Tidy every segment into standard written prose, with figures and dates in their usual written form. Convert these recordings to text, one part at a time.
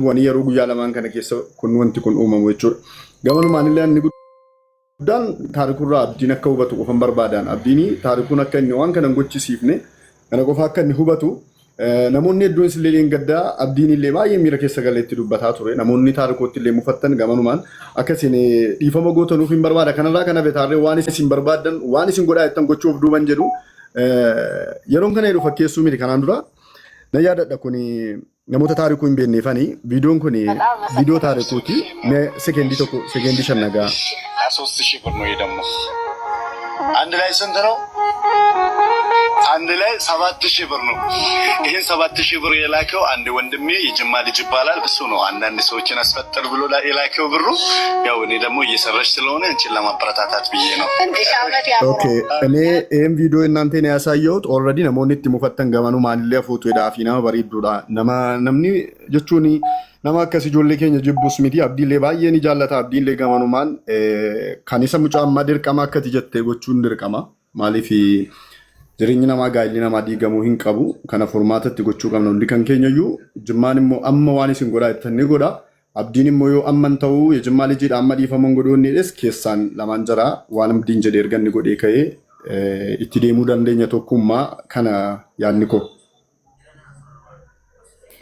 Bu'anii yeroo guyyaa lamaan kana keessa kun wanti kun uumamu jechuudha. Gamanumaan illee inni guddaan Taarikurraa Abdiin akka hubatu qofan barbaadaan. Abdiin Taarikuun akka inni waan kana hin gochisiifne kana qofa akka inni hubatu. Namoonni hedduunis illee dheengaddaa Abdiin illee baay'ee miira keessa galee itti dubbataa ture. Namoonni Taarikootti illee mufattan gamanumaan akka isin dhiifama gootanuuf hin barbaada. Kanarraa kan hafe taarree waan isin barbaaddan waan isin godhaa jettan gochuuf duuban jedhu. Yeroon kana jedhu fakkeessuu miti. Kanaan dura nan yaadadha, kun namoota Taarikuu hin beekneefani. Viidiyoon kun viidiyoo Taarikuuti. Mee sekeendii 1, sekeendii 5 nagaa. 3000 ብር ነው። ይሄ ደግሞ አንድ ላይ ስንት ነው? አንድ ላይ 7000 ብር ነው። ይህን 7000 ብር የላከው አንድ ወንድሜ የጅማ ልጅ ይባላል። እሱ ነው አንዳንድ ሰዎችን አስፈጥር ብሎ የላከው ብሩ። ያው እኔ ደግሞ እየሰራች ስለሆነ አንቺን ለማበረታታት ብዬ ነው። Okay, እኔ ይህም viidiyoo እናንተን ያሳየሁት already namoonni itti mufattan gamanumaan illee fuutuudhaa fi nama bareedduudha. Nama namni jechuun nama akkas ijoollee keenya jibbus miti. Abdiillee baay'ee ni jaallata. Abdiillee gamanumaan kan isa mucaa ammaa dirqama akkati jettee gochuun dirqama. Maaliif jireenyi namaa, gaa'illi namaa diigamuu hin qabu. Kana furmaatatti gochuu qabna hundi kan keenyayyuu. Jimmaan immoo amma waan isin godhaa jettan ni godha. Abdiin immoo yoo amman ta'uu የጅማ ልጅidha amma dhiifaman godhuu inni jedhes keessaan lamaan jira waan Abdiin jedhe erga inni godhee ka'ee itti deemuu dandeenya tokkummaa kana yaadni koo.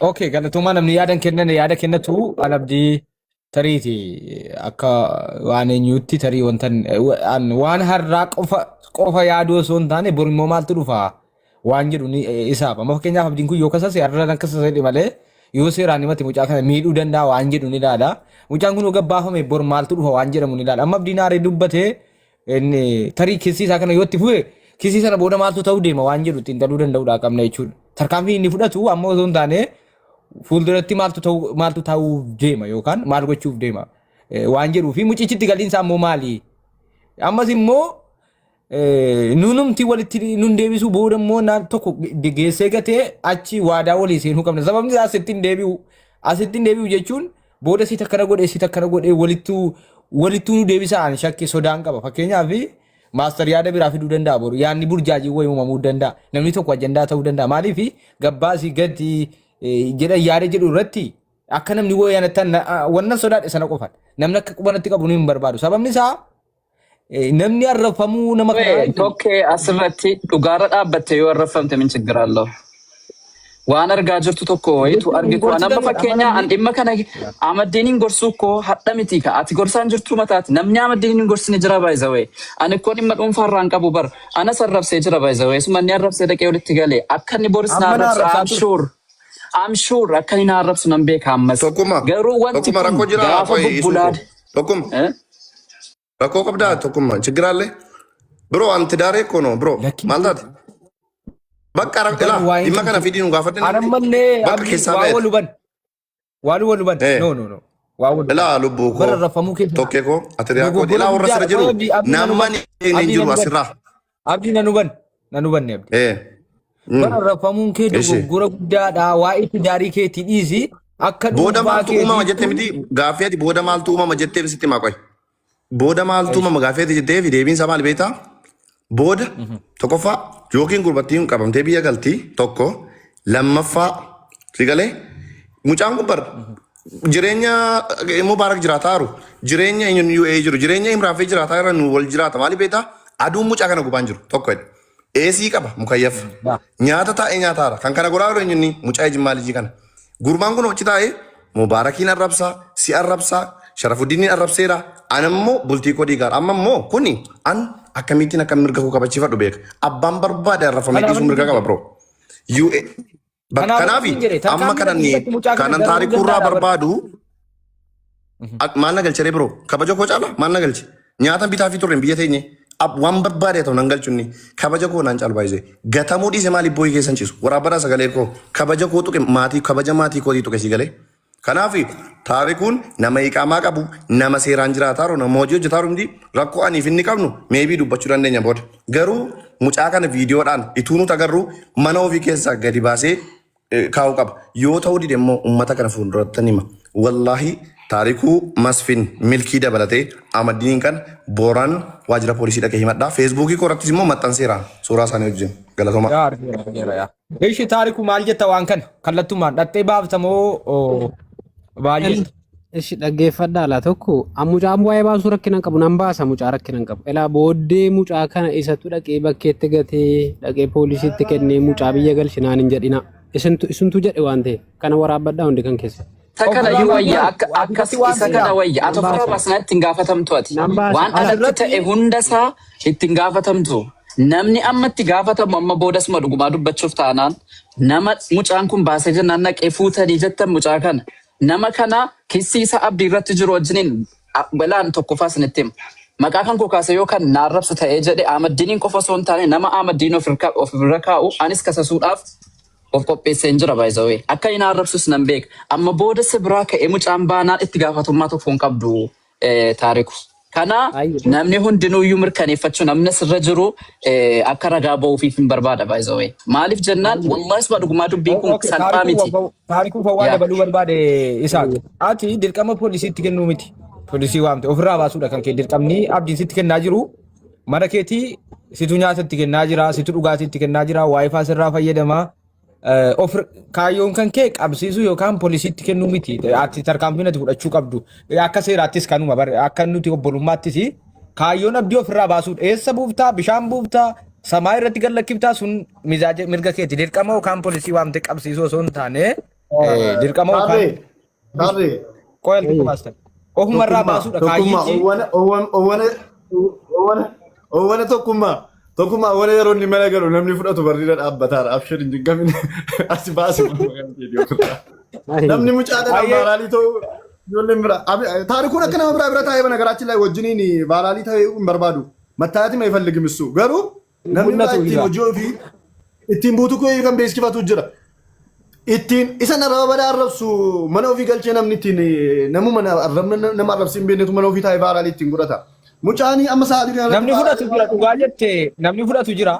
Okay, galatoomaa. Namni yaada kennan yaada kennatu. An Abdii tariiti akka waan eenyuutti tarii wantan an waan har'aa qofa qofa yaaduu osoo hin taane bor immoo maaltu dhufa waan jedhu ni isaaf. Amma fakkeenyaaf Abdiin kun yoo kasase, har'a akka jedhe malee, yoo seeraan himate mucaa kana miidhuu danda'a waan jedhu ni ilaala. Mucaan kun yoo gabbaafame bor maaltu dhufa waan jedhamu ni ilaala. Amma Abdiin aaree dubbatee inni tarii kisii isaa kana yoo itti fufe, kisii sana booda maaltu ta'uu deema waan jedhu xiinxaluu danda'uudha qabna jechuudha. Tarkaanfii inni fudhatu amma osoo hin taane fuulduratti maaltu ta'uu deema yookaan maal gochuuf deema waan jedhuu fi mucichitti galiinsaa immoo maali? Ammas immoo nunumti walitti nun deebisuu booda immoo naan tokko geessee gatee achi waadaa walii seenuu qabna. Sababni isaa asitti hin deebi'u. Asitti hin deebi'u jechuun booda siit akkana godhee, siit akkana godhee walittuu nu deebisa ani shakkii sodaan qaba. Fakkeenyaaf maastar yaada biraa fiduu danda'a boru. Yaadni burjaajii wayii uumamuu danda'a. Namni tokko ajandaa ta'uu danda'a. Maaliif gabbaasii gadi jedhan yaada jedhu irratti akka namni wayii wannan sodaadhe sana qofan. Namni akka qubanatti qabu ni hin barbaadu. Sababni isaa namni arrafamuu nama kanaa Tokkee asirratti dhugaarra dhaabbatte yoo arrafamte ምን ችግር አለው? Waan argaa jirtu tokko wayitu argitu. An amma fakkeenya an dhimma kana Amaddiiniin gorsuu koo hadha miti ka ati gorsaan jirtu mataati. Namni Amaddiiniin gorsine jira baay'izawee. Ani koo dhimma dhuunfaarraa hin qabu bar. Anas arrabsee jira baay'izawee. Suma inni arrabsee dhaqee walitti galee. Akka inni boris na Amma na arrabsu arrabsaa I'm ture. sure. I'm sure akka inni na arrabsu nan beeka ammas. Tokkuma. Garuu wanti Tokkuma kun rakkoo jira gaafa qoy isuu bubbulaa. koo. Tokkuma. Eh? Rakkoo qabdaa tokkuma. ችግር አለ? Bro, anti daaree koo no bro. Lakki Maal taate? Bakka bar ilaa waa'een dhimma kan kana fidii nu gaafadhe namni Anammallee bakka Abdii keessaa waa ba'eeti. wal huban. Waan wal huban. Eh. No, no, no. Waa wal huban. Ilaa lubbuu Bara koo arrafamuu keessa. Tokkee koo ati riyaa koo Dogoggora ilaa warra sira guddaadha. jiru Abdii, Abdii nan namni hubanne. hin Abdii nan jiru hubanne. asirraa. Abdii nan hubanne. Nan hubanne, Abdii. Eh. Bara arrafamuun kee Ishi. dogoggora guddaadha. Waa'ee tidaarii keetii dhiisi. Akka Booda dhuunfaa maaltu uumama jette keetiitti. miti gaaffii ati booda maaltu uumama jettee sitti himaa qoy. Booda maaltu uumama gaaffii ati jettee fi deebiin isaa maal beektaa? Booda tokkoffaa yookiin gurbattiin qabamtee biyya galti tokko, lammaffaa si galee mucaan kun bar jireenya Mubaarak jiraataa jiru, jireenya eenyuun UAE jiru, jireenya Imraafee jiraataa jiran nu wal jiraata. Maali beektaa? Aduun mucaa kana gubaan jiru tokko jedhe. Eesii qaba mukayyaf nyaata taa'ee nyaataara kan kana godhaa jiru eenyuun mucaa Jimmaa lijii kana. Gurbaan kun achi taa'ee Mubaarakiin arrabsaa, si arrabsaa, Sharafuddiniin arrabseera. An ammoo bultii koo diigaara. Amma immoo kuni an akkamittiin akka mirga koo kabachiifadhu beeka. Abbaan barbaade arrafamee Kanaaf dhiisuu mirga qaba bro. UA Kanaaf Kanaafi hin jedhe amma tarkaanfii kanan irratti mucaa kana kanan dararuu taarikuurraa danda'a bara. barbaadu maal na galche ree bro? Kabaja koo caala maal na galche? Nyaata bitaa fi turre biyya teenye. Waan barbaade ta'u nan galchu inni. Kabaja koo naan caalu baay'isee. Gatamuu dhiise maaliif boo'ii keessan ciisu? Waraabbadaa sagalee koo kabaja koo tuqe, maatii kabaja maatii kootii tuqe si galee. Kanaaf taarikuun nama iqaamaa qabu, nama seeraan jiraataa jiru, nama hojii hojjetaa jiru miti. Rakkoo aniif inni qabnu maybe dubbachuu dandeenya booda. Garuu mucaa kana viidiyoodhaan ituu nuti agarru mana ofii keessaa gadi baasee kaa'uu qaba. Yoo ta'uu dide immoo uummata kana fuulduratti hima. Wallaahi Taarikuu Masfin Milkii dabalatee Amaddiiniin kan Booraan waajjira poolisii dhaqee himadha. Feesbuukii koorrattis immoo maxxanseeraan suuraa isaanii wajjin. Galatooma. Yaa argeera, argeera yaa. Ishi Taariku, maal jetta waan kana? Kallattumaan dhattee baaftamoo? Baay'ee. Ishi dhaggeeffadhaa laa tokko mucaan waa'ee baasuu rakkina hin qabu nan baasa mucaa rakkina hin qabu. Elaa booddee mucaa kana isatu dhaqee bakkeetti gatee dhaqee poolisiitti kennee mucaa biyya galchinaan hin jedhina. Isintu isintu jedhe waan ta'eef kana waraabbadhaa hundi kan keessa. Isa kana Ofirraa iyyuu wayya baasuu akka akkas asirratti waan isa kana ta'eedha. wayya ati Nan ofirraa baasa. baasnaa ittiin gaafatamtu ati Nan baasa. waan alatti Asirratti ta'e hundasaa ittiin gaafatamtu namni amma itti gaafatamu amma boodasuma dhugumaa dubbachuuf taanaan nama mucaan kun baasee jennaan naqee fuutanii jettan mucaa kana nama kana kissii isa abdii irratti jiru wajjiniin balaan tokkoffaa isinitti hima. Maqaa kan koo kaase yoo kan na arrabsu ta'ee jedhe Ahmaddiiniin qofa osoo hin taane nama Ahmaddiin of irra kaa'u anis kasasuudhaaf of qopheessee hin jira by the way. Akka inni arrabsus nan beeka. Amma booda si biraa ka'ee mucaan baanaan itti gaafatummaa tokko hin qabdu taariku. Kana Ayyee. namni hundinuuyyuu mirkaneeffachuu namni asirra jiru akka ragaa ba'uufiif hin barbaada by the way. Maaliif jennaan wallahi isuma dhugumaa dubbiin kun Okay, salphaa taarikuu miti. Taarikuu waan Yaa. dabaluu barbaade Isaaq. Ati dirqama poolisiitti kennuu miti. Poolisii waamte ofirraa baasuudha kan kee dirqamni abdiin sitti kennaa jiru. Mana keetii situ nyaata itti kennaa jira, situ dhugaatii itti kennaa jira, WiFi sirraa fayyadama. Of kaayyoon kan kee qabsiisuu yookaan poolisiitti kennuu miti. Ati tarkaanfiin ati fudhachuu qabdu. Akka seeraattis kanuma bare akka nuti obbolummaattis kaayyoon abdii ofirraa baasuudha. Eessa buuftaa, bishaan buuftaa, samaa irratti gad lakkiftaa sun mizaaja mirga keeti. Dirqama yookaan poolisii waamte qabsiisuu osoo hin taane dirqama yookaan Taarree, taarree. qoyal tokko baastan. Ofumarraa Tokkummaa, baasuudha tokkummaa, kaayyichi. owwana, owwan, owwana, owwana, owwana tokkummaa, tokkummaa, owwana yeroo inni mana galu namni fudhatu barriira dhaabbataara. Abshir hin jingamin asi baasi. Namni mucaa dhala Baay'ee viral ta'uu ijoolleen bira. Taarikuun akka nama biraa bira taa'ee በነገራችን ላይ wajjiniin viral ta'ee hin barbaadu. መታየትም አይፈልግም እሱ garuu namni biraa mul'atu ittiin isaa. hojii ofii ittiin buutuu koo kan beeksifatu jira. Ittiin isa arraba badaa arrabsu mana ofii galchee namni ittiin namuma arrabna nama arrabsi hin beeknetu mana ofii taa'ee viral ittiin godhata. Mucaanii amma sa'aatii kanarratti Namni fudhatu jira dhugaa jette namni fudhatu jira.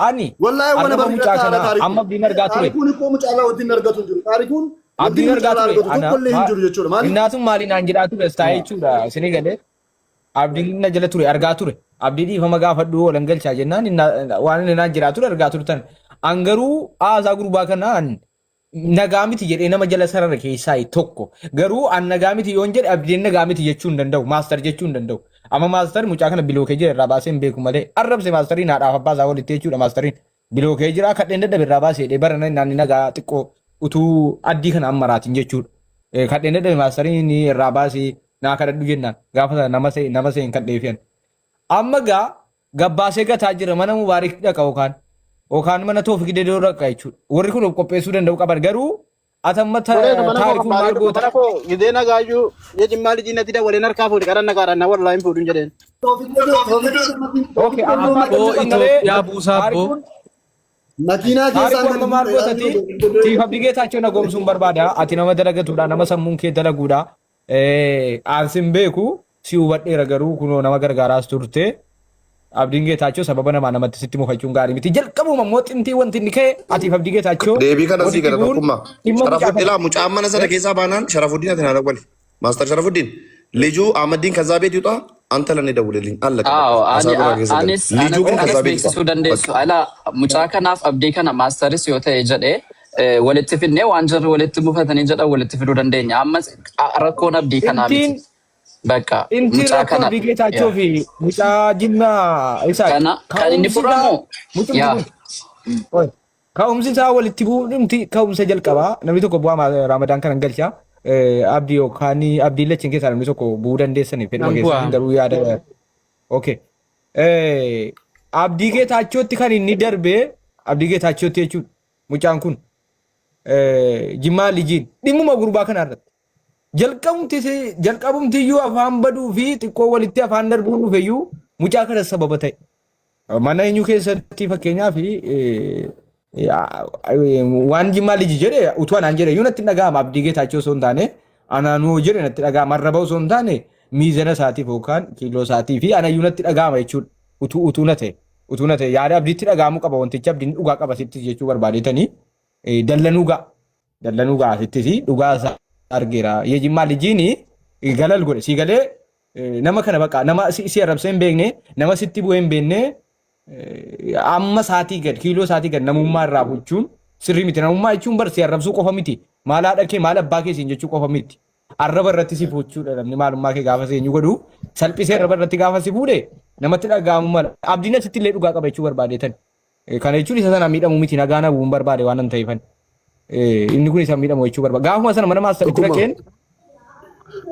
Ani Wallaahi wana arraba barriira mucaa taa'aadha kanaa taarikuun. amma abdiin argaa ture. Taarikuun ikkoo mucaarraa wanti inni argatu hin jiru. Taarikuun wanti Abdiin inni argaa mucaarraa ture. argatu Ana tokkollee hin jiru jechuudha. Maaliif? innaatun maaliin naan jedhaa ture taa'ee jechuudha. Isinii galee abdiin na jala ture argaa ture. Abdii dhiifama gaafadhu oolan galchaa jennaan waan inni naan jedhaa ture argaa turtan. An garuu haasaa gurbaa kanaan nagaa miti jedhee nama jala sarara keessaa tokko. Garuu an nagaa miti yoon jedhe abdiin nagaa miti jechuu hin danda'u. Master jechuu hin danda'u. Amma master mucaa kana block jira irraa baasee hin beeku malee arrabse maasteriin haadhaaf abbaa isaa walitti jechuudha maasteriin. Block jira kadheen dadhabe irraa baasee jedhee bara naanni nagaa xiqqoo utuu addii kana ammaraatiin jechuudha. Kadheen dadhabe maasteriin irraa baasee naa kadhadhu jennaan gaafa sana nama seen kadheefiyan. Amma gaa gabbaasee gataa jira mana Mubaarik dhaqa yookaan mana Toofik Dedoo dhaqa jechuudha. Warri kun of qopheessuu danda'u qaban garuu ati amma Tolee, mana koo taarikuun maal maal goota? mana koo gidee nagaayyuu jimmaa lijii natti dawaleen harkaa fuudhi qaran nagaadhaan na wallaahi hin fuudhin jedheen. Okay, amma maal Abboo gochuu qabna ree? Itoophiyaa buusaa abboo. Taarikuun Makiinaa keessaa taarikuu amma maal gootati? Tiif Abdii Geetaachoo na goomsuun barbaada. Ati nama dalagatuudha, nama sammuun kee dalaguudha. Aan sin beeku si hubadheera garuu kunoo nama gargaaraas turte. Abdiin Geetaachoo sababa namaa namatti sitti mufachuun gaarii miti. Jalqabuma immoo xintii wanti inni ka'e atiif Abdii Geetaachoo Deebii kana sii walitti gara bu'uun tokkummaa. dhimma mucaa Sharafuddin kana. ilaa mucaan mana sana keessaa baanaan Sharafuddin ati naa dawwali. Master Sharafuddin ልጁ አህመዲን ከዛ ቤት ይውጣ፣ አንተ ለኔ ደውልልኝ። አለቀ በቃ። Aawo, ani አሳብ keessa galu. anis ልጁ ግን ከዛ anas ቤት ይውጣ። beeksisuu በቃ dandeessu. Ala mucaa kanaaf abdii kana maastaris yoo ta'e jedhee walitti fidnee waan jarri walitti buufatanii jedhan walitti fiduu dandeenya. Ammas rakkoon abdii kanaa Intiin miti. Bakka intiin mucaa rakkoo kana Abdii Geetaachoo yaa. fi mucaa Jimmaa Isaaq Kana kan inni ka'umsi isaa furamu mucumti yaa. kun Oi. Ka'umsi isaa walitti bu'uudhumti ka'umsa jalqabaa namni tokko bu'aa Ramadaan kanan galcha. Abdii yookaan abdii lachin keessaa namni tokko bu'uu dandeessanii fedhuma Nan keessanii bu'aa. garuu yaada. Okay. Abdii Geetaachootti kan inni darbee Abdii Geetaachootti jechuudha. Mucaan kun Jimmaa lijiin dhimmuma gurbaa kana irratti. Jalqabumti jalqabumti iyyuu afaan baduu fi xiqqoo walitti afaan darbuun dhufe iyyuu mucaa kana sababa ta'e. Mana eenyu keessatti fakkeenyaaf waan Jimmaa liji jedhe utuu anaan jedhe iyyuu natti hin dhaga'ama Abdii Geetaachoo osoo hin taane anaanuu jedhe natti dhaga'ama arraba osoo hin taane miizana isaatiif yookaan kiiloo isaatii fi anayyuu natti dhaga'ama jechuudha. Utuu na ta'e yaada abdiitti dhaga'amuu qaba wantichi abdiin dhugaa qaba sitti jechuu barbaadetanii dallanuu ga'a sittis dhugaa isaa argeera. Jimmaa lijiin galal godhe sii galee nama kana baqa nama si arrabsee hin beekne nama sitti bu'ee hin beekne amma saatii gad kiiloo saatii gad namummaa irraa bulchuun sirrii miti. Namummaa jechuun bar si arrabsuu qofa miti. Maal haadha kee maal abbaa kee siin jechuu qofa miti. Arraba irratti si fuuchuudha namni maalummaa kee gaafa seenyu godhu salphisee arraba irratti gaafa si fuudhe namatti dhaga'amu mala. Abdiin asitti illee dhugaa qaba jechuu barbaadeetan. Kana jechuun isa sana miidhamuu miti nagaa na bu'uun barbaade waan nan ta'eefan. Inni kun isa miidhamu jechuu barbaade. Gaafuma sana mana maastaritti Tokkummaa. dhaqeen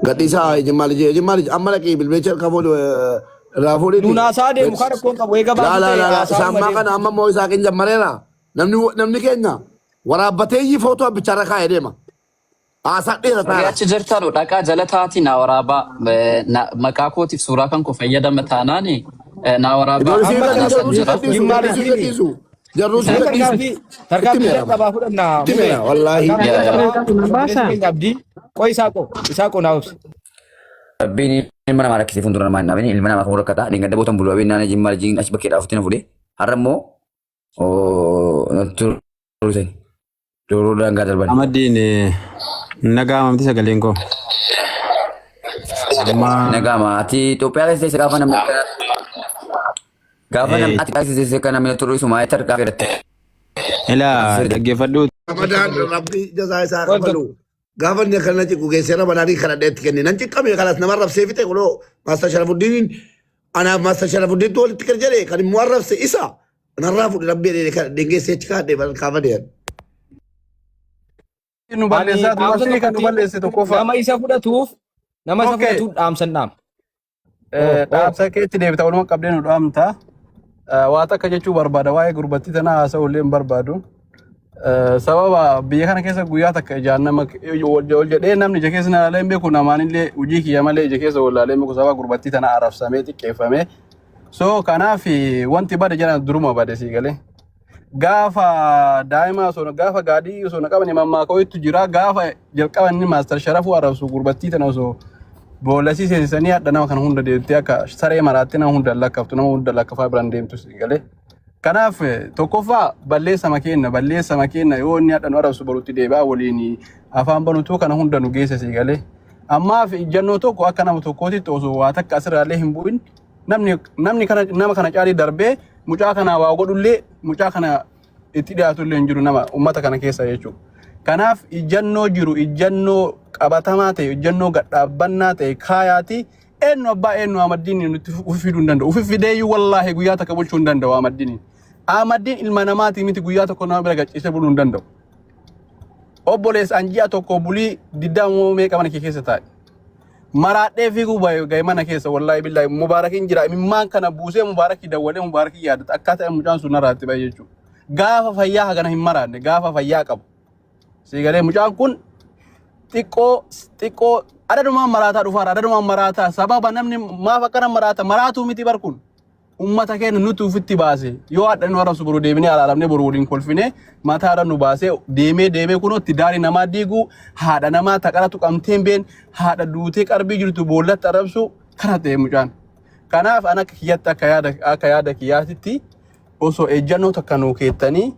Gadhiisaa jimmaa lijee jimmaa lijee amma dhaqee bilbilecha harkaa fuudhu irraa fuudhiiti. Nuun haasaa deemu kan rakkoon qabu eega Laa baasu laa ta'e laa laa haasaa isa ammaa deemu. kana amma immoo isaa keenya jammareera. Namni namni keenya waraabbateeyyii footoo abbicharra kaa'ee deema. Haasaa Warri dheerataara. achi jirtanu dhaqaa jala taatii na waraabaa. Maqaa kootiif suuraa kan koo fayyadama taanaan na waraabaa. Ijoollee Amma gadhiisu Ana san jarruu si jira. gadhiisu Jimmaa jarruu si lijee gadhiisu jarruu si Mee gadhiisu. tarkaanfii Itti tarkaanfii meera. jalqabaa fudhanna Itti mubee meera wallaahi. tarkaanfii Yaa yaa. jalqabaa Nan obboleessi baasaa? keenya abdii qoy isaaqoo isaaqoo naa obsi. Rabbiin ilma namaa rakkisee fuuldura namaa hin dhaabin ilma namaa kan rakkata dheengadda bootan bulu abin naana jimmaa jiin achi bakkee dhaafutti na fuudhe har'a immoo natti turte dooroo daangaa darban. Amaddiin nagaamamti sagaleen koo. Amma Nagaama ati Itoophiyaa keessa teesse gaafa namni gaafa namni ati keessa teesse kan namni turu isuma itti harkaa fedhatte. ilaa dhaggeeffadhu Ramadaan rabbi jazaa isaa kafalu. Gaafa inni akkana ciqu geessee Ramadaanii kadhadhee itti kenne. Nan ciqqame kanas nama arrabsee fixe kunoo Maastar Sharafuddiiniin anaaf Maastar Sharafuddiintu walitti gad jedhe kan immoo arrabse isa narraa fuudhe rabbi jedhee kadhadheen geessee achi kaadhee kaafadee. Nu Ani balleessaa dhaamsa dubartii kan nu tokkotti balleesse tokkoffaa. nama isa fudhatuuf nama isa Okay. fudhatuuf dhaamsan dhaama. Oh, oh. Dhaamsa keetti deebita walumaa qabdee nu dhaamta. Waa takka jechuu barbaada waa'ee gurbattii tanaa haasa'u illee hin barbaadu. Sababa biyya kana keessa guyyaa takka ijaan nama ol jedhee namni ija keessa na ilaalee hin beeku namaan illee hojii kiyya malee ija keessa ol ilaalee hin beeku sababa gurbattii tanaa arrabsamee xiqqeeffamee. So kanaaf wanti bade jedhan duruma bade sii galee. Gaafa daa'ima osoo gaafa gaadii osoo na qabani mammaaka wayiitu jira gaafa jalqaba inni maastar sharafuu arrabsu gurbattii tana osoo boolasii seensisanii hadha nama kana hunda deemtee akka saree maraattee nama hunda lakkaftu nama hunda lakkafaa biraan deemtu si galee. Kanaaf tokkoffaa balleessa makeenna balleessa makeenna yoo inni hadha nu arrabsu borutti deebi'aa waliin afaan banutuu kana hunda nu geesse si galee. Ammaaf ijjannoo tokko akka nama tokkootitti osoo waa takka asirraallee hin bu'in namni namni kana nama kana caalii darbee mucaa kana waa godhullee mucaa kana itti dhiyaatullee hin jiru nama ummata kana keessa jechuudha. Kanaaf ijjannoo jiru ijjannoo qabatamaa ta'e ijjannoo gadhaabbannaa ta'e kaayaati eenyu abbaa eenyu Ahmaddiin nutti ufi fiduu hin danda'u. Ufi fideeyyuu wallaahi guyyaa takka bulchuu hin danda'u Ahmaddiin. Ahmaddiin ilma namaatii miti guyyaa tokko nama bira gachiisee buluu hin danda'u. Obboleessa an ji'a tokko bulii diddaa meeqa mana kee keessa taa'e. Maraadhee fiiguu gahe mana keessa wallaahi billaahi mubaarakiin jira imimmaan kana buusee mubaarakii dawwalee mubaarakii yaadata akkaataa mucaan sun narraatti ba'e jechuudha. Gaafa fayyaa hagana hin maraanne gaafa fayyaa qabu. Siigalee mucaan kun xiqqoo xiqqoo adadumaan maraataa dhufaara adadumaan maraataa sababa namni maaf akkana maraata maraatuu miti bar kun. Ummata keenya nuti ufitti baase yoo hadha nu arrabsu boru deebinee araaramnee boru waliin kolfinee mataarra nu baasee deemee deemee kunootti daarii namaa diiguu haadha namaa taqara tuqamtee hin been haadha duutee qarbii jirtu boollatti arrabsu kana ta'e mucaan. Kanaaf an akka kiyyatti akka yaada akka yaada kiyyaatitti osoo ejjannoo takka nuu keettanii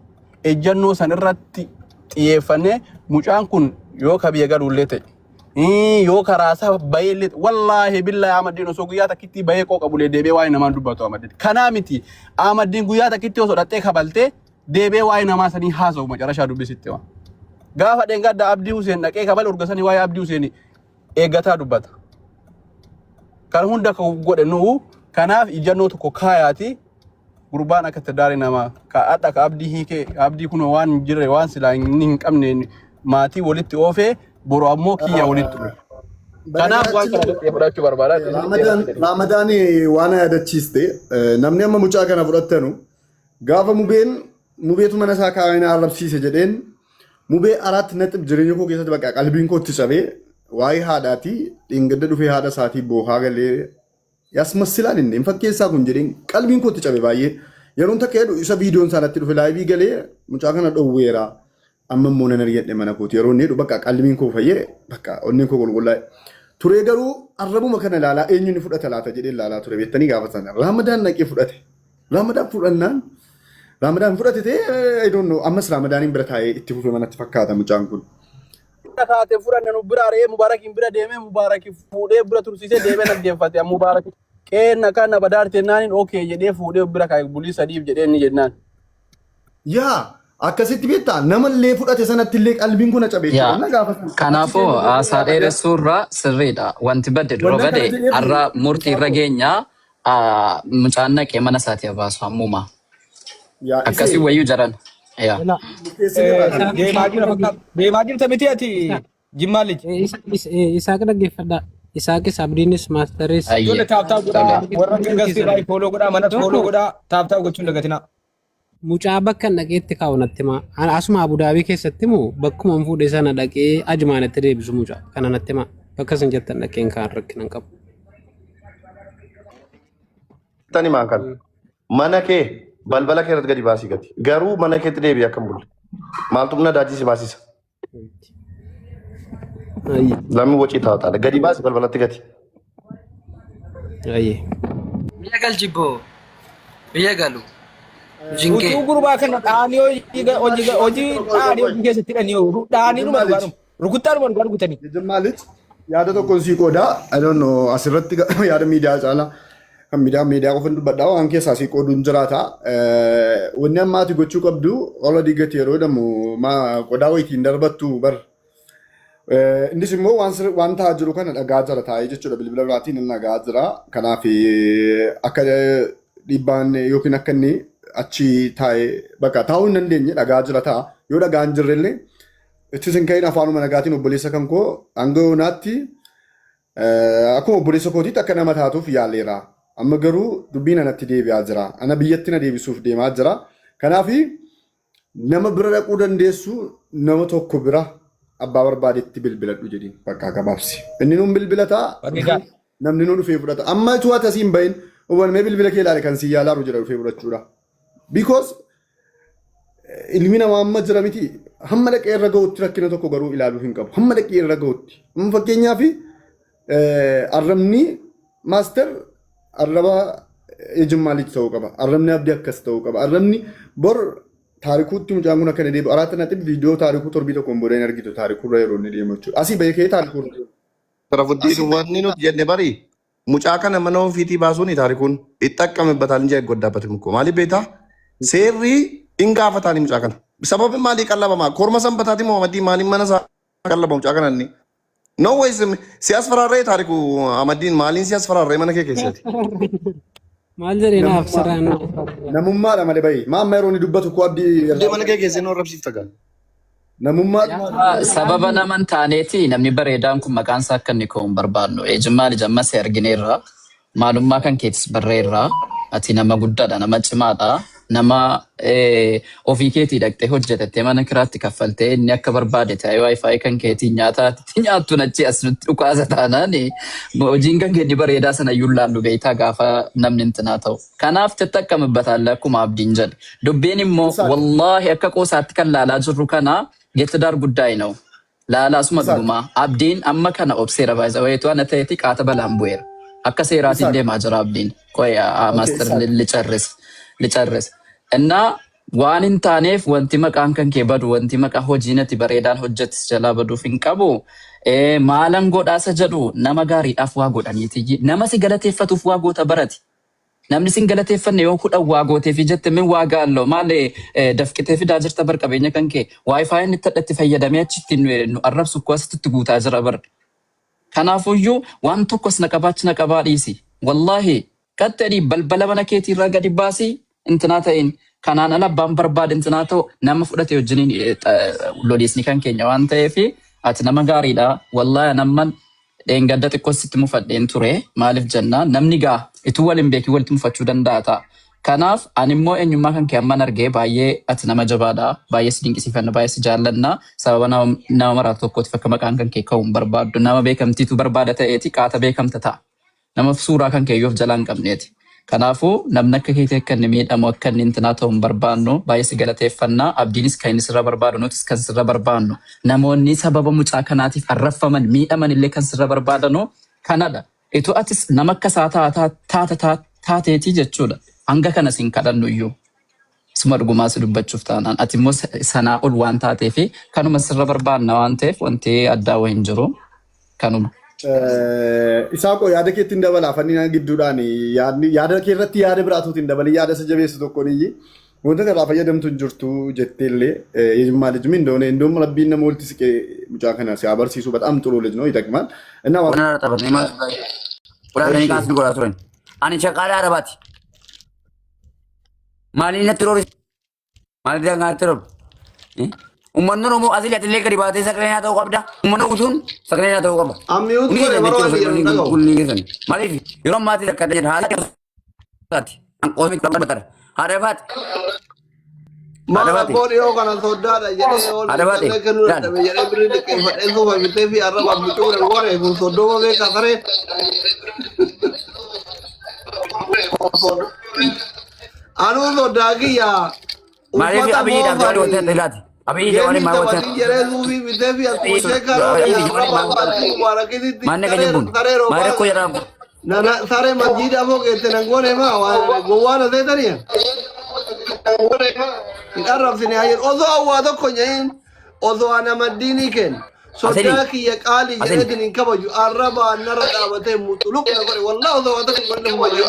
ejjannoo san irratti xiyyeeffannee mucaan kun yoo ka biyya galuullee ta'e Yoo karaa isaa bahee illee wallaahi billaahi Ahmaddiin osoo guyyaa takkitti bahee qooqa bulee deebi'ee waa'ee namaa hin dubbatu Ahmaddiin. Kanaa miti Ahmaddiin guyyaa takkitti osoo dhattee kabaltee deebi'ee waa'ee namaa sanii haasa'u macarashaa dubbisitti waan. Gaafa dheengadda Abdii Huseen dhaqee kabale urga sanii waa'ee Abdii Huseen eeggataa dubbata. Kan hunda kan godhe nu'u kanaaf ijannoo tokko kaayaati gurbaan akka itti namaa ka hadha ka abdii hiikee abdii kun waan hin jirre waan silaa inni hin qabne maatii walitti oofee boru ammoo kiyya walitti dhufe. Kanaaf waan kana irratti fudhachuu barbaada. Raamadaan Raamadaan waan yaadachiiste namni amma mucaa kana fudhattanu gaafa mubeen mubeetu mana isaa kaa'ee na arrabsiise jedheen mubee araatti naxib jireenya koo keessatti bakka qalbiin koo itti cabee waa'ee haadhaatii dheengadda dhufee haadha isaatii boohaa galee Yasmassilaan inni hin fakkeessaa kun jedheen qalbiin koo itti cabe baay'ee. Yeroon takka jedhu isa viidiyoon isaa natti dhufe laayivii galee mucaa kana dhowweera. Amma immoo nan argadhe mana kooti. Yeroo inni jedhu bakka qalbiin koo fayyee bakka onneen koo qulqullaa'e. Turee garuu arrabuma kana ilaalaa eenyu ni fudhata laata jedhee ilaalaa ture beektanii gaafa sana. Raamadaan naqee fudhate. Raamadaan fudhannaan Raamadaan fudhate ta'ee I don't know ammas Raamadaaniin bira taa'ee itti fufe manatti fakkaata mucaan kun. Kaate fudhanne nu bira ari'ee Mubaarakiin bira deemee Mubaaraki fuudhee bira tursiisee deemee na deeffate Mubaaraki qeenna kana badaarte naaniin okee jedhee fuudhee bira kaa'e bulii sadiif jedhee inni jennaan. Yaa Akkasitti beektaa namallee fudhate sanatti illee qalbiin kun cabee Yaa jechuudha. Gaafa sana achi kanaafuu seenuu haasaa yaadadha. dheeressuurra sirriidha. Wanti badde dura Wannan kana bade jedheef har'a murtii irra Isaaqoo geenya mucaan naqee mana isaatii haa baasu ammuma. Yaa Akkasii isee wayyuu jaran. Yaa. Ela murteessinirraa kana. Isaaq Deemaa Isaaq jira fakkaata. Deemaa jirta miti ati Isaaq Jimmaa liji. Isaaq dhaggeeffadhaa. Isaaqis Abdiinis Maasteris Ayyee. Ijoollee tap tap godhaa Tole. warra hundi gastii keessan irraa follow godhaa manas follow tokko godhaa tap tap gochuun dagatinaa. Mucaa bakka hin dhaqeetti kaa'u natti himaa. Ana asuma Abudaabii keessatti moo bakkuma hin fuudhe sana dhaqee Ajmaanitti deebisu mucaa kana natti himaa. Bakka isin jettan dhaqeen kaan rakkina hin qabu. Tani maan kana. Mana kee balbala kee irratti gadi baasii gati. Garuu mana keetti deebi'i akka hin bulle. Maaltu humna daajii si baasisa? Ayye. Lammi wacii taataadha. Gadi baasi balbalatti gati. Ayye. Biyya galchi boo. Biyya galu. Hojiin kee. Utuu gurbaa kana dhaanii hojii hojii hojii dhaanii hojii keessatti hidhanii dhaanii dhuma Jimmaa dhugaa liji. dhuma rukuttaa dhuma dhugaa rukutanii. Jimmaa liji. Yaada tokkoon sii qooda. I don't know asirratti yaada miidiyaa caalaa kan miidiyaa miidiyaa qofan dubbadha waan keessaa sii qooduun jiraata. Wanni amma ati gochuu qabdu already gati yeroo jedhamu qodaa wayitiin darbattu bar. Innis immoo waan waan ta'aa jiru kana dhagaa jira taa'ee jechuudha bilbila biraatiin inni dhagaa jira. Kanaaf akka dhiibbaan yookiin akka inni achi taa'ee bakka taa'uu hin dandeenye dhagaa jira ta'a. Yoo dhagaa hin jirre illee itti sin ka'in afaanuma nagaatiin obboleessa kan koo hanga yoonaatti akkuma obboleessa kootiitti akka nama taatuuf yaaleera. Amma garuu dubbiin anatti deebi'aa jira. Ana biyyatti na deebisuuf deemaa jira. Kanaaf nama bira dhaquu dandeessu nama tokko bira abbaa barbaadetti bilbiladhu jedhiin bakka gabaabsi. Inni nuun bilbilataa Bareedaa. namni nu dhufee fudhata. Amma utuu ati asii hin bahin hubanamee bilbila kee ilaale kan si yaalaaru jira dhufee fudhachuudha. Because ilmi namaa amma jira miti hamma dhaqee irra ga'utti rakkina tokko garuu ilaaluu hin qabu. Hamma dhaqee irra ga'utti. Amma fakkeenyaaf arrabni maaster arraba ejummaa liji ta'uu qaba. Arrabni abdii akkas ta'uu qaba. Arrabni bor taarikuutti mucaan kun akka inni deebi'u araata naxib viidiyoo taarikuu torbii tokkoon booda hin argitu taarikuu irra yeroo inni deemu jechuudha. Asii bahee ka'ee taarikuu irra deemu. Sharafuddin wanni nuti jenne bari mucaa kana mana ofiitii baasuun taarikuun itti እንጂ አይጎዳበትም እኮ maaliif beektaa seerri hin gaafataani mucaa kana sababni maalii qallabama korma sanbataati Muhammadii maaliin mana isaa qallaba mucaa kana inni no ways si asfaraarree taariku Ahmadiin maaliin si asfaraarree mana kee keessatti Maal jedhee naaf sirraan Namummaadha malee bahi. Maa amma yeroo inni dubbatu koo abdii irraa mana kee keessatti nu arrabsiifta gaa. Namummaadha. Sababa nama hin taaneeti namni bareedaan kun maqaan isaa akka inni ka'u hin barbaadnu. Jimmaa lij ammas argineerra. Maalummaa kan keetis barreerra. Ati nama guddaadha, nama cimaadha. Nama ofii keetii dhaqxee hojjetattee mana kiraatti kaffaltee inni akka barbaade ta'ee wifi kan keetii nyaataa itti nyaattu achi as nutti dhukaasa taanaan hojiin kan keetii bareedaa sana iyyuu laallu beektaa gaafa namni intinaa ta'u. Kanaaf ትጠቀምበታለህ akkuma abdiin jedhe. Dubbiin immoo Isaaq. wallaahi akka qoosaatti kan laalaa jirru kana የትዳር ጉዳይ ነው. Laalaasuma Isaaq. dhugumaa abdiin amma kana obseera baay'isa wayitu ana ta'eeti qaata balaan bu'eera. Akka seeraatiin Isaaq. deemaa jira abdiin. ቆይ Okay, maaster Isaaq. ልጨርስ ልጨርስ እና waan hin taaneef wanti maqaan kan kee badu wanti maqaa hojiin ati bareedaan hojjetis jalaa baduuf hin qabu. Maalan godhaasa jedhu nama gaariidhaaf waa godhaniiti. Nama si galateeffatuuf waa goota barati. Namni sin galateeffanne yoo kudhan waa gooteefi jette min waa gaallo maal dafqitee fidaa jirta bar qabeenya kan kee wifi inni itti fayyadamee achitti nu arrabsu koo asitti guutaa jira bar. Kanaafuyyuu waan tokkos na qabaachi na qabaa dhiisi. Wallaahi qaxxadhii balbala mana keetiirraa gadi baasii intinaa ta'in kanaan ala abbaan barbaade intinaa ta'u nama fudhate wajjiniin loliisni kan keenya waan ta'eef ati nama gaariidha. Wallaahi namman dheengadda xiqqoo sitti mufadheen ture maaliif jennaan namni gaa ituu wal hin beekin walitti mufachuu danda'a ta'a. Kanaaf ani immoo eenyummaa kan kee amman argee baay'ee ati nama jabaadha. Baay'ee si dinqisiifanna, baay'ee si jaallanna. Sababa nama maraatu tokkootiif akka maqaan kan kee ka'u hin barbaaddu. Nama beekamtiitu barbaada ta'eeti qaata beekamta ta'a. Nama suuraa kan kee iyyuu of jalaa hin qabneeti. Kanaafuu namni akka keetii akka inni miidhamu akka inni intinaa ta'u hin barbaannu baay'ee si galateeffannaa. Abdiinis kan inni sirra barbaadu nutis kan sirra barbaannu. Namoonni sababa mucaa kanaatiif arraffaman miidhaman illee kan sirra barbaadanu kanadha. Itu atis nama akka isaa taata taateetii jechuudha. Hanga kana sin kadhannu iyyuu. Suma dhugumaa si dubbachuuf taanaan ati immoo sanaa ol waan taateefi kanuma sirra barbaanna waan ta'eef wanti addaa wayii hin jiru. Kanuma. Isaaqoo yaada keetti hin dabala afanni gidduudhaan yaadni yaada kee irratti yaada biraatuuti hin dabalin yaada isa jabeessu tokkoon iyyi. Wanta irraa fayyadamtu hin jirtu jetteellee የጅማ ልጅ ምን እንደሆነ እንደውም ረቢን nama walitti siqee mucaa kana si agarsiisu በጣም ጥሩ ልጅ ነው፣ ይጠቅማል እና Waan taphatanii maal እሺ kaasni godhaa turan. Ani shaqaala Arabaati. Maaliin natti roorri? Maaliin daangaa natti roorri? Uummanni Oromoo asii ati illee gadi baatee sagalee naa ta'uu qabda. Uummanni guutuun sagalee naa ta'uu qaba. Ammiyuutu Hundi godhe keessan baroo jechuudha ani jedhu sagaleen dhaga'u. kun ni keessan. Maaliif yeroo ammaatti akka jedhan haala isaati. Anqoosni qabatara. Haadha baate. Maal Haadha baate. abboo dhiyoo kana soddaadha jedhee ol Haadha baate. qallee kennuu Laal. dadhabe jedhee birrii liqeeffadhee suufa bitee fi arraba bituu nan godhe kun soddoma beekaa saree. Anuu soddaa kiyya Maaliif uffata abiyyiidhaaf jawaari wanta moofaanii ilaati? Abiyyi jawaari geemii maal wanta taphatii jedhee suufii bitee fi akkuma ishee karoora arraba abbaatii mubaarakitti Maanne saree kan jibbuun. saree Maal roobaa rakkoo jedhamu. nana saree masjiida afoo geette nan goone maa waan gowwaan aseetaniya. Hin arrabsine hayyan osoo awwaa tokko nyahin osoo ana maddiinii kennu Asili. soddaa kiyya qaalii Asili. jedheetiin hin kabaju arrabaa narra dhaabatee muxuluq na godhe wallah osoo waa tokko hin godhin kabaju.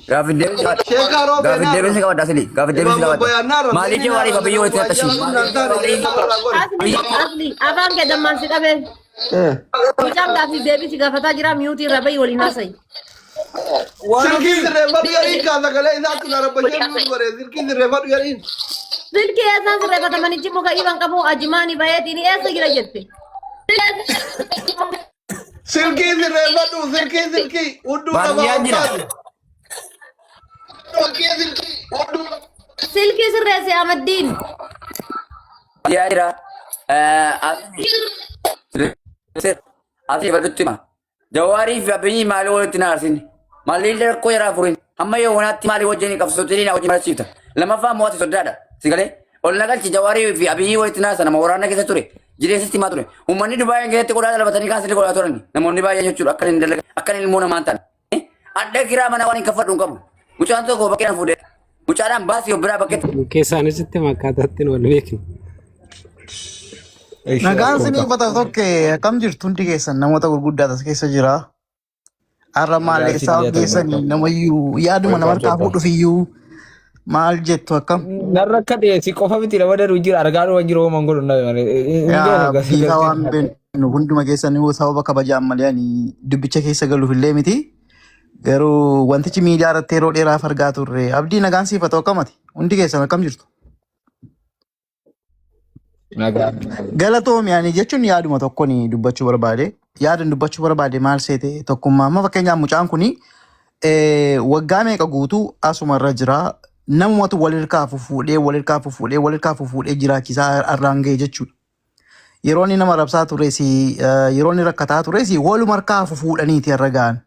Gaaffii deebisee qabadha. Sheekaa roobee Gaaffii na deebisee arrabse. qabadha asili. Gaaffii deebisee Imaam qabadha. Abbayaan na arrabse Maaliif inni na jawaariif arrabse abiyyi walitti waa naxxashin? jaalatu naan taane jedhee namarraa godhe. Asli, asli, afaan kee dammaan si qabee. Mucaan gaafii deebii si gaafataa jira miyuutii irra bahi waliin haasa'i. Silkii sirreeffadhu jedhiin kaa sagalee isaatti na rabbashee nuuf godhe silkii sirreeffadhu jedhiin. Silkii eessaan sirreeffatamanichi muka iban qabu ajimaani baheetiin eessa jira jette. Silkii sirreeffadhu silkii silkii hudduu lafaa Baadiyyaan ol jira. kaasi. Silkii sirreesse Amaddiin. Baadiyyaa jira. Asii fadhutti hima. Jawaarii fi abiyyi maalii walitti na aarsin? Maalii rakkoo jaraa furin? Hamma yoo wanaatti maalii wajjin qabsootti na wajjin barsiifta? Lammaffaa immoo ati soddaadha. Si galee? Ol na galchi Jawaarii fi Abiyyi walitti naasa nama waraana keessa ture. Jireessatti himaa ture. Uummanni Dubaayii keessatti qodaa dalabatanii kaasanii godhaa turan. Namoonni baay'een jechuudha akka hin dalaga akka ilmoo namaa hin taane. Adda kiraa mana waan hin kaffadhu hin qabu. Mucaan tokko bakkee na fuudhee. Mucaadhaan baasii of biraa bakkeetti. Keessaanis itti akkaataatti wal beeknu. Nagaan sinii uffata tokko akkam jirtu hundi keessan namoota gurguddaa as keessa jira. Har'a maal Nagaan eessaa siif geessanii namayyuu yaaduma nama harkaa fuudhuuf iyyuu maal jettu akkam? Narra akka dhiyeessi qofa miti nama daruu jira argaa dhuman jiru homan godhu nabe malee. Hin Yaa beeku biikaa waan beeknu hunduma keessan sababa kabajaan malee ani dubbicha keessa galuuf illee miti. Garuu wantichi miidiyaa irratti yeroo dheeraaf argaa turre. Abdii nagaan siif haa ta'u akkamati? Hundi keessan akkam jirtu? Nagaa. Galatoomi ani jechuun yaaduma tokkoon dubbachuu barbaade. Yaadan dubbachuu barbaade maal seete tokkummaa. Amma fakkeenyaaf mucaan kuni waggaa meeqa guutuu asuma irra jira. Namumatu wal hirkaa fufuudhee wal hirkaa fufuudhee wal hirkaa fufuudhee jiraachisaa irraan ga'e jechuudha. Yeroo inni nama rabsaa tures yeroo inni rakkataa tures waluma harkaa fufuudhaniiti irra ga'an.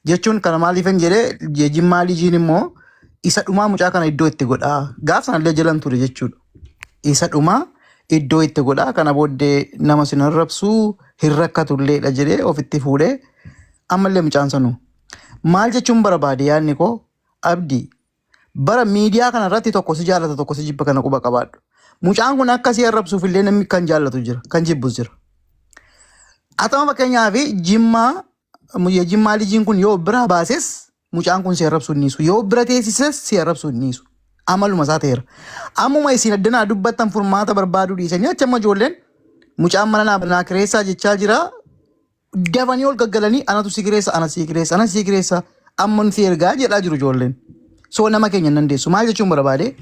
Jechuun kana maaliif hin jedhee Jimmaa lijiin immoo isa dhumaa mucaa kana iddoo itti godhaa. Gaaf sanallee jalan ture jechuudha. Isa dhumaa iddoo itti godhaa. Kana booddee nama sin arrabsuu hin rakkatulleedha jedhee ofitti fuudhee ammallee mucaan sanuu. Maal jechuun barbaade yaadni koo Abdii bara miidiyaa kana irratti tokko si jaallata tokko si jibba kana quba qabaadhu. Mucaan kun akka si arrabsuuf illee namni kan jaallatu jira kan jibbus jira. Atama fakkeenyaaf Jimmaa Jimmaa lijiin kun yoo biraa baases mucaan kun si arrabsuu hin dhiisu. Yoo bira teessises si arrabsuu hin dhiisu. Amaluma isaa ta'eera. Ammuma isin addanaa dubbattan furmaata barbaaduu dhiisanii achi amma ijoolleen mucaan mana naa kireessaa jechaa jira. Dafanii ol gaggalanii anatu si kireessa ana si kireessa ana si kireessa amma nuti ergaa jedhaa jiru ijoolleen. So nama keenya hin dandeessu. Maal jechuun barbaade?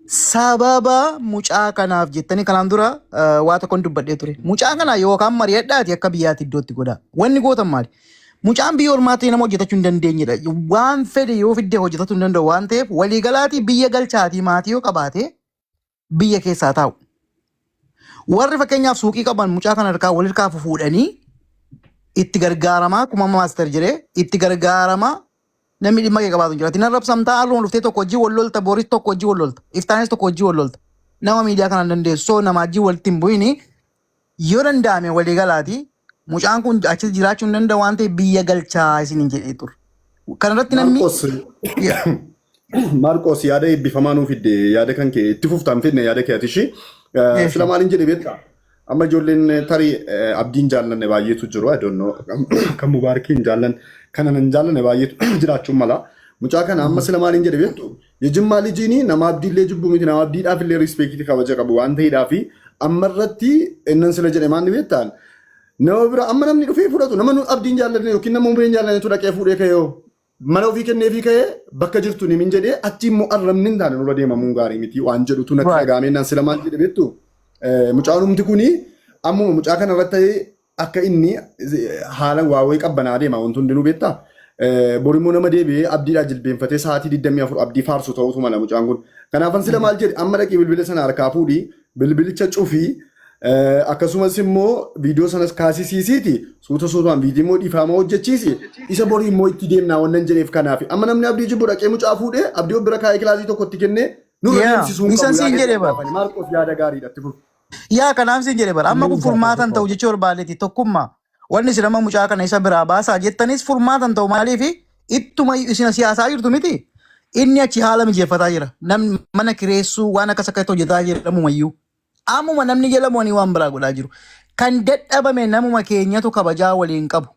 Sababa mucaa kanaaf jettanii kanaan dura waa tokkoon dubbadhee ture. Mucaa kana yookaan mari'adhaati akka biyyaatti iddootti godhaa. Wanni gootan maali? Mucaan biyya ormaatti nama hojjetachuu hin dandeenyedha. Waan fedhe yoo fidde hojjetachuu hin danda'u waan ta'eef waliigalaatii biyya galchaatii maatii yoo qabaate biyya keessaa taa'u. Warri fakkeenyaaf suuqii qaban mucaa kana harkaa wal harkaa fuudhanii itti gargaaramaa akkuma amma master jedhee itti gargaaramaa namni dhimma kee qabaatu hin jira. Ati narrabsamtaa har'uma dhuftee tokko hojii wal lolta boris tokko hojii wal lolta iftaanis tokko hojii wal lolta. Nama miidiyaa kana hin dandeessu so nama hojii walitti hin bu'ini yoo danda'ame waliigalaati mucaan kun achi jiraachuu hin danda'u waan ta'eef biyya galchaa isiniin jedhee ture. Kanarratti namni Maarqos Maarqos yaada eebbifamaa nuu fidde yaada kan kee itti fuftaan fidne yaada kee ati ishii. Sila maaliin jedhe beektaa? Amma ijoolleen tarii Abdiin jaallanne baay'eetu jiru. I don't know. Kan Mubaarakiin jaallan kana hin jaallanne baay'eetu jiraachuun mala. Mucaa kana amma sila maaliin jedhe beektu? Yejimmaa lijiini nama abdiillee jibbu miti nama abdiidhaaf illee rispeektii kabaja qabu waan ta'eedhaaf amma irratti innan sila jedhe maal ni beektaan? Nama bira amma namni dhufee fudhatu nama nu abdiin jaallatne yookiin nama umriin jaallatnetu dhaqee fuudhee ka'ee hoo mana ofii kenneefii ka'ee bakka jirtu ni min jedhee achi immoo arrabni hin taane nurra deemamuun gaarii miti waan jedhutu natti dhaga'ame naan sila maal jedhe beektu mucaan humti kuni ammuma mucaa kana irratti akka inni haala waa wayii qabbanaa deema wanti hundinuu beektaa. Bor immoo nama deebi'ee abdiidhaa jilbeenfatee sa'aatii 24 abdii faarsu ta'utu mala mucaan kun. Kanaafan sila maal jedhe amma dhaqii bilbila sana harkaa fuudhii bilbilicha cufii akkasumas immoo viidiyoo sanas kaasisiisiiti suuta suutaan viidiyoo immoo dhiifaama hojjechiisi isa borii immoo itti deemnaa wannan jedheef kanaaf amma namni abdii jibbu dhaqee mucaa fuudhee abdii of bira kaa'ee kilaasii tokkotti kennee nurra Yaa, deemsisuu hin isan qabu siin yaada jedhe jedhu bara. gaafani Maarqos yaada gaariidha itti fufi. Yaa kanaaf siin jedhe bara. Amma kun furmaatan ta'u jechuu barbaadeeti tokkummaa. Wanni isin amma mucaa kana isa biraa baasaa jettanis furmaatan ta'u maaliifi ittuma isin siyaasaa jirtu miti. Inni achi haala mijeeffataa jira. Namni mana kireessuu waan akkas akkasitti hojjetaa jira ammumayyuu. Ammuma namni jala mo'anii waan biraa godhaa jiru. Kan dadhabame namuma keenyatu kabajaa waliin qabu.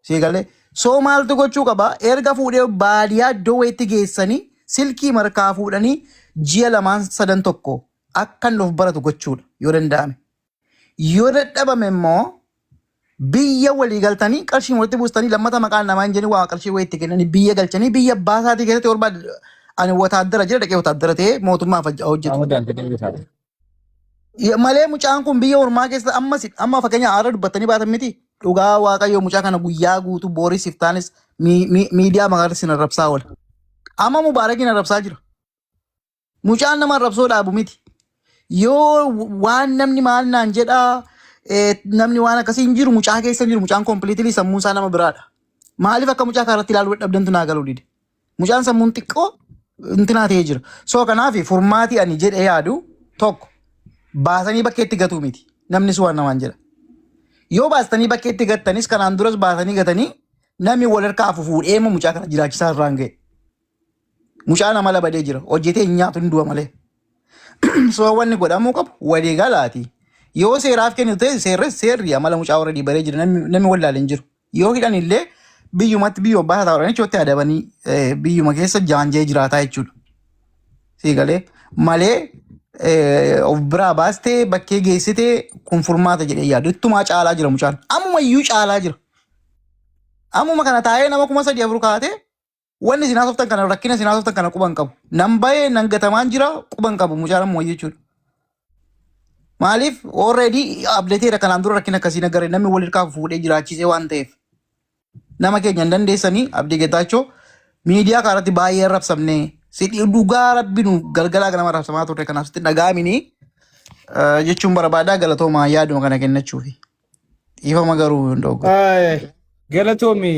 Sii galee. Soo maaltu gochuu qaba? Erga fuudhee baadiyaa iddoo wayiitti geessanii silkii markaa fuudhanii ji'a lamaan sadan tokko akka inni of baratu gochuudha yoo danda'ame. Yoo dadhabame immoo biyya walii galtanii qarshii walitti buustanii lammata maqaan namaa hin jedhin waa qarshii wayiitti kennanii biyya galchanii biyya abbaa isaatii keessatti barbaade ani wataaddara jira dhaqee wataaddara ta'ee mootummaaf hojjetu. Malee mucaan kun biyya ormaa keessa ammas amma fakkeenya haara dubbattanii baatan miti. Dhugaa waaqayyoo mucaa kana guyyaa guutuu booris iftaanis miidiyaa maqaa sin arrabsaa oola. Amma Mubaarakiin arrabsaa jira. Mucaan nama arrabsoo dhaabu miti. Yoo waan namni maal naan jedhaa namni waan akkasii hin jiru mucaa keessa hin jiru mucaan completely sammuun isaa nama biraadha. Maaliif akka mucaa kanarratti ilaaluu dadhabdantu naa galuu dide. Mucaan sammuun xiqqoo intinaa ta'ee jira. So kanaaf furmaati ani jedhee yaadu tokko baasanii bakkeetti gatuu miti. Namnis waan namaan jedha. Yoo baastanii bakkeetti gattanis kanaan duras baasanii gatanii namni wal harkaa fufuudhee immoo mucaa kana jiraachisaa irraan ga'e. Mucaan amala badee jira. Hojjetee hin nyaatu hin du'a malee. So wanni godhamuu qabu walii galaati. Yoo seeraaf kennitu ta'e seerri seerri amala mucaa warra baree jira namni wallaale hin jiru. Yoo hidhan illee biyyumatti biyya abbaa isaa ta'uudhaan itti adabanii biyyuma keessa jaanjee jiraataa jechuudha. Sii galee malee of biraa baastee bakkee geessitee kun furmaata jedhee yaadu. Ittumaa caalaa jira mucaan. Ammuma iyyuu caalaa jira. Ammuma kana taa'ee nama 3,000 4 kaatee wanni isin haasoftan kana rakkina isin haasoftan kana quban qabu. Nan bahee nan gatamaan jira quban qabu mucaan ammoo jechuudha. Maaliif already abdateera kanaan dura rakkina akkasii nagarre namni wal hirkaa fuudhee jiraachisee waan ta'eef. Nama keenya hin dandeessanii Abdii Getaachoo miidiyaa kanarratti baay'ee arrabsamne si dhugaa rabbi nu galgalaa ganama arrabsamaa turre kanaaf sitti dhaga'amini jechuun barbaadaa galatoomaa yaaduma kana kennachuufi. Dhiifama garuu hin dogoggore. Ay, Galatoomi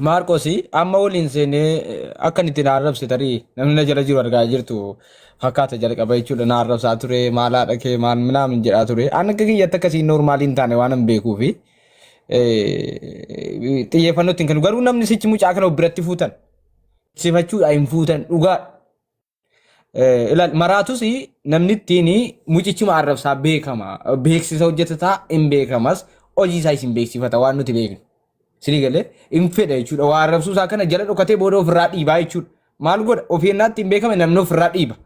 Maarqos amma waliin seenee akka inni itti na arrabse tarii namni na jala jiru argaa jirtu fakkaata jalqaba jechuudha na arrabsaa ture maal haadha kee maal minaamin jedhaa ture an akka kiyyatti akkasii noormaalii hin taane waan hin beekuufi xiyyeeffannoo ittiin kennu garuu namni sichi mucaa kana of biratti fuutan sifachuudha hin fuutan dhugaa Ilaal maraatus namni ittiin mucichuma arrabsaa beekama. Beeksisa hojjetataa hin beekamas hojii isaa isin beeksifata waan nuti beeknu. Isinii galee hin fedha jechuudha. Waa arrabsuu isaa kana jala dhokatee booda ofirraa dhiibaa jechuudha. Maal godha ofii ennaatti hin beekame namni ofirraa dhiiba.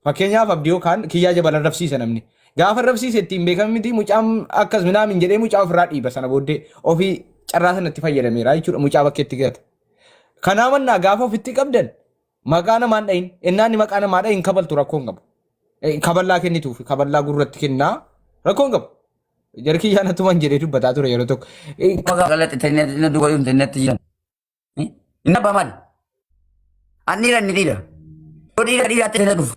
Fakkeenyaaf abdii yookaan kiyyaa jabal arrabsiisa namni. Gaafa arrabsiise ittiin beekame miti mucaan akkas minaamin jedhee mucaa ofirraa dhiiba sana booddee ofii carraa sanatti fayyadameera jechuudha mucaa bakkeetti gata. Kanaa mannaa gaafa ofitti qabdan Maqaa namaa hin dhahin. Ennaa inni maqaa namaa dhahin kabaltu rakkoo hin qabu. Kaballaa kennituuf kaballaa gurratti kennaa rakkoo hin qabu. Jari kiyyaan atuman jedhee dubbataa ture yeroo tokko. Maqaa galatti ta'inna duuba dhumte natti jiran. Inni abbaa maali? Ani dhiira inni dhiira. Yoo dhiira dhiiraatti na dhufu.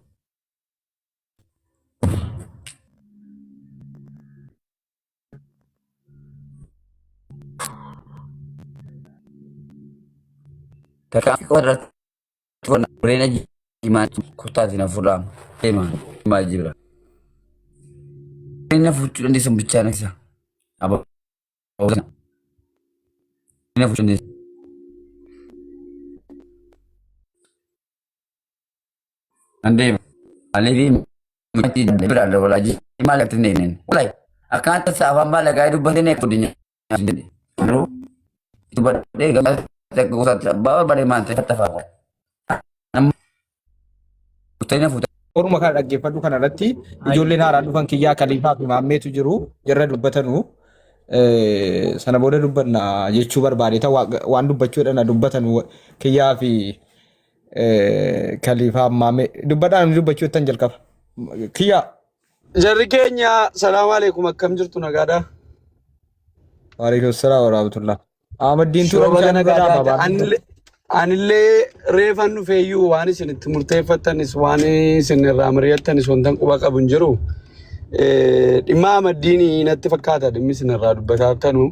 Tarkaanfii qofa irratti fudhanna. Jireenya jimaa kuttaatiin hafuudhaan deema. Jimaa jibra. Jireenya fuuchuu dandeessan bichaa naqsa. Aboo. Jireenya fuuchuu dandeessan. Nan deema. Maaliif mucatti biraan dabalaa jiru maal akka hin eegne. Walaay akkaata afaan maallaqaa dubbatee guddina. Garuu dubbadhee Gosaatti abbaa barbaade maal ta'e fattafaa. Fuutee fuutee. Orma kana dhaggeeffadhu kana irratti ijoolleen haaraan dhufan kiyyaa Kaliifaa fi Maammeetu jiru jarra dubbatanu sana booda dubbanna jechuu barbaade ta'u waan dubbachuudhaan dubbatanu kiyyaa fi Kaliifaa Maammee dubbadhaa namni dubbachuu jettan jalqaba. Kiyyaa. Jarri keenya salaamu alaikum, akkam jirtu, nagaadha? Waalaikum salaam wa rahmatullah. Ahmaddiin tura Shoo baga bishaan nagaa irra taate. dhaaba. Anillee reefan dhufeeyyuu waan isin itti murteeffattanis waan isin irraa mari'attanis wantan quba qabu hin jiru. Dhimma Ahmaddiinii natti fakkaata dhimmi isin irraa dubbataa jirtanu.